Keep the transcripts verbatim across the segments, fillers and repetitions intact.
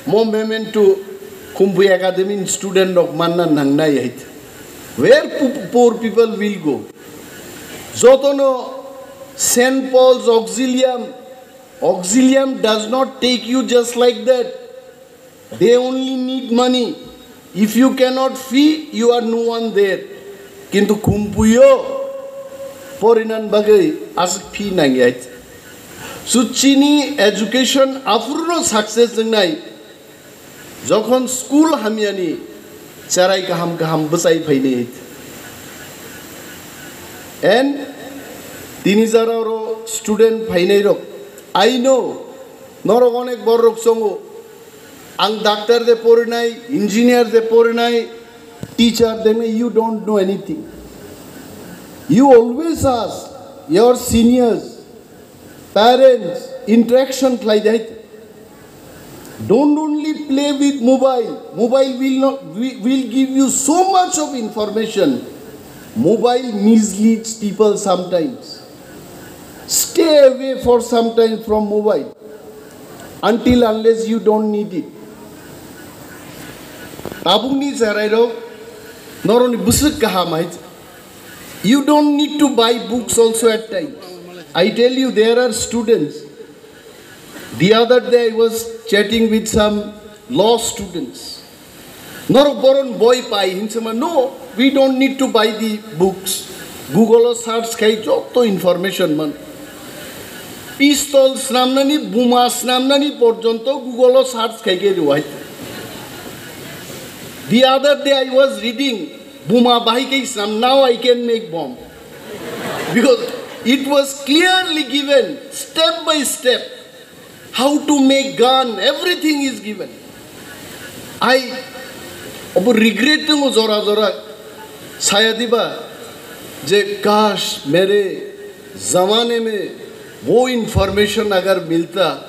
Mo memento Khumpui Academy student rok manna nangnai hai. Where pu- poor people will go? Jotono Saint Paul's Auxilium, Auxilium does not take you just like that. They only need money. If you cannot fee, you are no one there. Kintu Khumpuio porinan bagwi aswk fee nangyai. Suchini education aphuru success wngnai. Jokhon school hamyani cherai kaham kaham bwchai phaini. And tini jara oro student phainai rok. I know, norok onek borok chongo. Ang doctor de porinai, engineer de porinai, teacher de me, you don't know anything. You always ask your seniors, parents, interaction khlai de hai. Don't only play with mobile. Mobile will not wi- will give you so much of information. Mobile misleads people sometimes. Stay away for some time from mobile until unless you don't need it. Tabukni cherairok noroni bwswk kaham hai. You don't need to buy books also at times. I tell you, there are students. The other day I was chatting with some law students. Norok boron boi pai hinse man. No, we don't need to buy the books. Google o search khai joto information man. Pistol snamnani, buma snamnani porjonto Google o search khai ke rwai. The other day I was reading, buma bahai ke snam, now I can make bomb. Because it was clearly given step by step how to make gun, everything is given. I obo regret tongo jora jora saya diba je kash mere zamane mein wo information agar milta,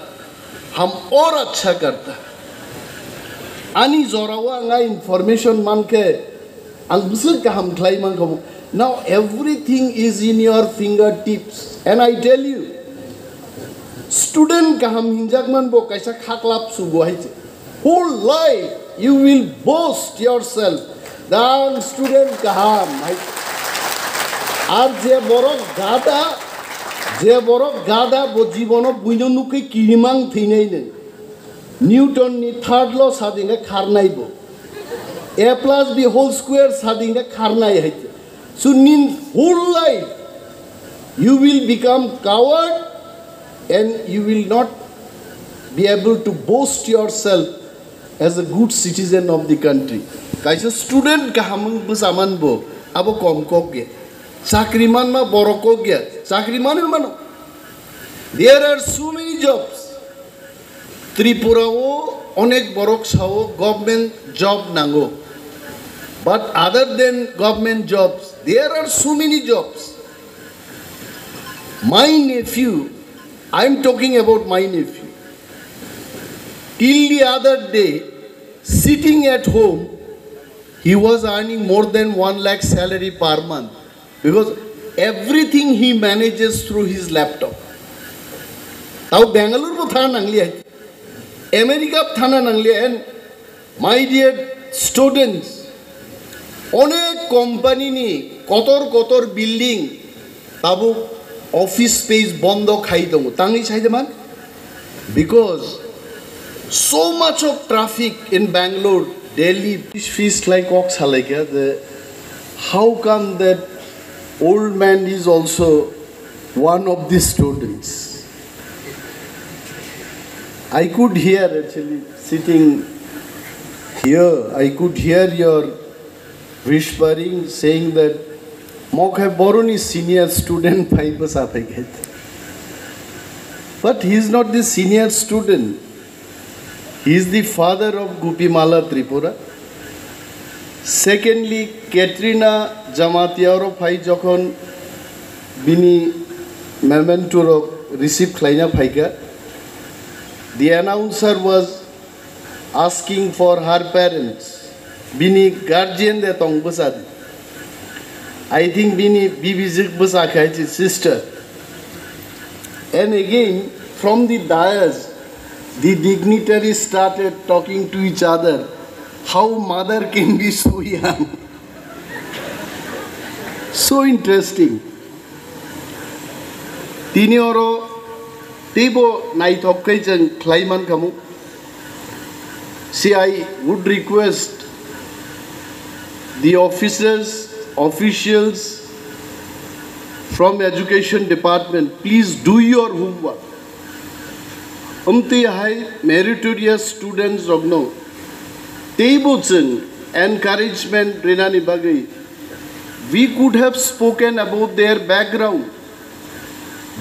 hum aur achha karta. Ani jorao ang a information mankhe ang bwswk kaham khlai mankha. Now everything is in your fingertips, and I tell you, student kaham hinjak man bo kaisa khaklap sugo hai se. Whole life you will boast yourself, "Ang student kaham hai." Ar je borok gada, je borok gada bo jibono buino nukhe kirimang thwinai nung. Newton ni third law sadinga kharnai bo. A plus B whole square sadinga kharnai hai. So in whole life you will become coward and you will not be able to boast yourself as a good citizen of the country. Kaisa student kaham wng bwchaman bo abo kom kok ya. Chakri manma borok kok ya. Chakri manwi mano. There are so many jobs. Tripura o onek borok sao government job nango. But other than government jobs, there are so many jobs. My nephew, I am talking about my nephew. Till the other day, sitting at home, he was earning more than one lakh salary per month. Because everything he manages through his laptop. Tao Bangalore bo thana nanglia, America bo thana nanglia, and my dear students, onek company ni kotor kotor building tabuk office space bondo khai tongo. Tangwi sai de man? Because so much of traffic in Bangalore, Delhi. Fish fish like kok salaikha the how come that old man is also one of the students. I could hear actually sitting here, I could hear your whispering, saying that Mokhai Boroni senior student phai bwsa phai khe. But he is not the senior student. He is the father of Gopimala Tripura. Secondly, Katrina Jamatia oro phai jokhon bini memento rok receive khlaina phaikha, the announcer was asking for her parents. Bini guardian de tong bwsa di. I think bini bibijik bwsa khai chi sister. And again, from the dais, The dignitaries started talking to each other. How mother can be so young? So interesting. Tini oro teibo naithok khe chwng khlai man khamu. See, I would request the officers, officials from education department, please do your homework. Amtwi hai meritorious students rokno teibo chwng encouragement rinani bagwi we could have spoken about their background.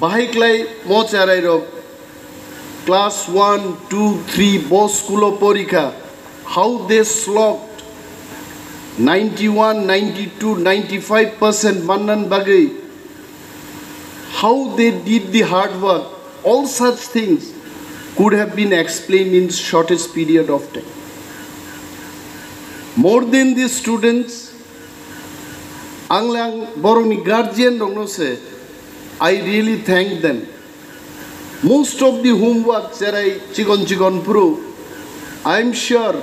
Bahai klai mo cherai rok class one, two, three bo school o porikha, how they slogged ninety-one, ninety-two, ninety-five percent mannan bagwi, how they did the hard work, all such things could have been explained in shortest period of time. More than the students, ang lang borokni guardian rokno se, I really thank them. Most of the homework cherai chikon chikon phuru, I am sure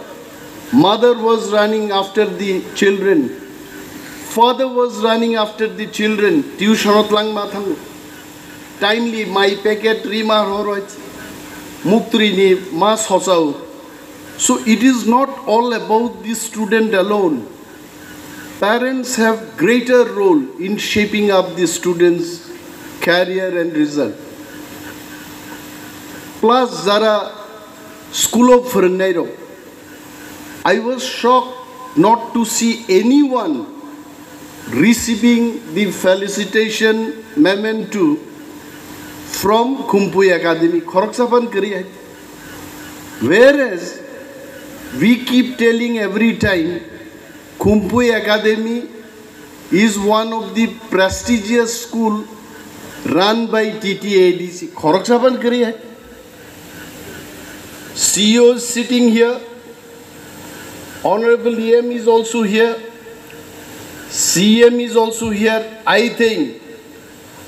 mother was running after the children, father was running after the children, tuition o twlangma thango. Timely mai packet rima horoi muktri ni ma sochao. So it is not all about the student alone. Parents have greater role in shaping up the students' career and result. Plus, jara school o phwrwngnai rok, I was shocked not to see anyone receiving the felicitation memento from Khumpui Academy. Khoroksa phan kwrwi hai. Whereas we keep telling every time, Khumpui Academy is one of the prestigious school run by T T A D C. Khoroksa phan kwrwi hai. C E O is sitting here. Honorable E M is also here. C M is also here. I think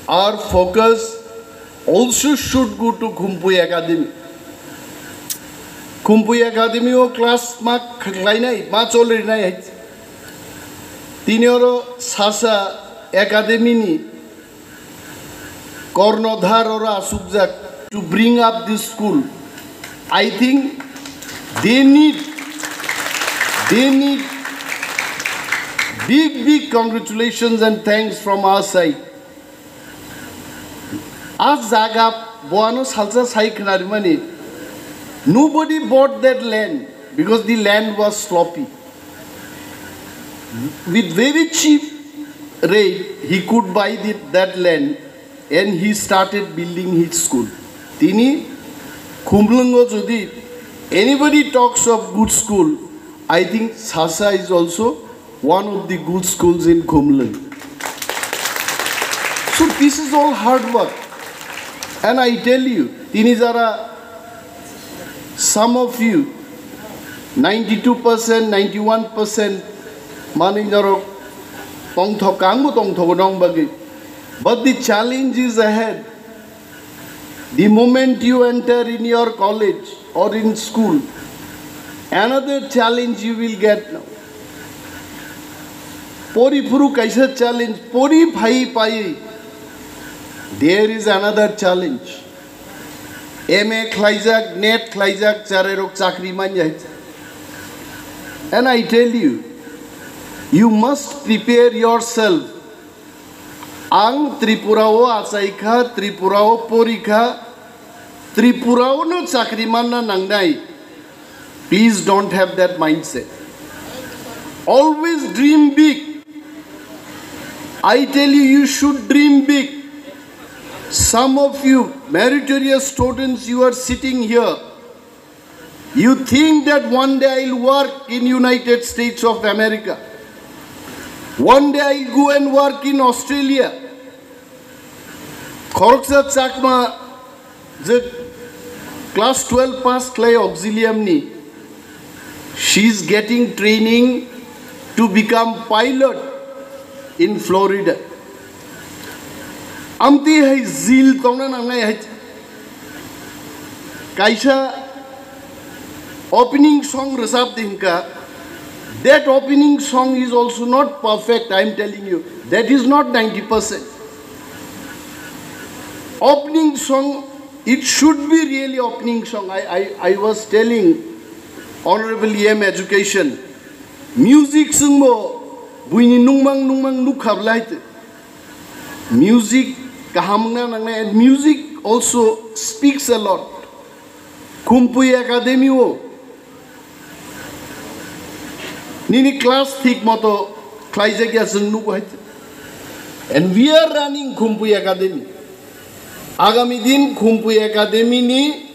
our focus also should go to Khumpui Academy. Khumpui Academy o class ma khlainai, ma cholrinai hai. Tini oro sasa Academy ni kornodhar oro asukjak to bring up this school. I think they need, they need big, big congratulations and thanks from our side. A jaga boano salsa sai khnarimani, nobody bought that land because the land was sloppy. With very cheap rate, he could buy the, that land and he started building his school. Tini Khumlwngo jodi anybody talks of good school, I think Sasa is also one of the good schools in Khumlwng. So this is all hard work. And I tell you, tini jara, some of you, ninety-two percent, ninety-one percent manwi norok tongthok, angbo tongthogo nong bagwi. But the challenge is ahead. The moment you enter in your college or in school, another challenge you will get now. Pori phuru kaisa challenge, pori phai pai, there is another challenge. M A khlaijak, NET khlaijak, charairok chakri manya. And I tell you, you must prepare yourself. Ang Tripura o achai kha, Tripura o pori kha, Tripura o no chakri manna nangnai. Please don't have that mindset. Always dream big. I tell you, you should dream big. Some of you meritorious students, you are sitting here. You think that one day I'll work in United States of America. One day I'll go and work in Australia. Khoroksa Chakma je class twelve pass khlai auxilium ni, she is getting training to become pilot in Florida. Amtwi hai zeal tongna nangnai hai. Kaisa Opening song rwchap di hwnkha, that opening song is also not perfect, I am telling you. That is not ninety percent. Opening song, it should be really opening song. I, I, I was telling Honorable E M Education, music swngbo buini nungmang nungmang nukha bwlai. Music kaham wngna nangnai, and music also speaks a lot. Khumpui Academy o nini class thik moto khlaijak ya, chwng nugo hai. And we are running Khumpui Academy. Agami din Khumpui Academy ni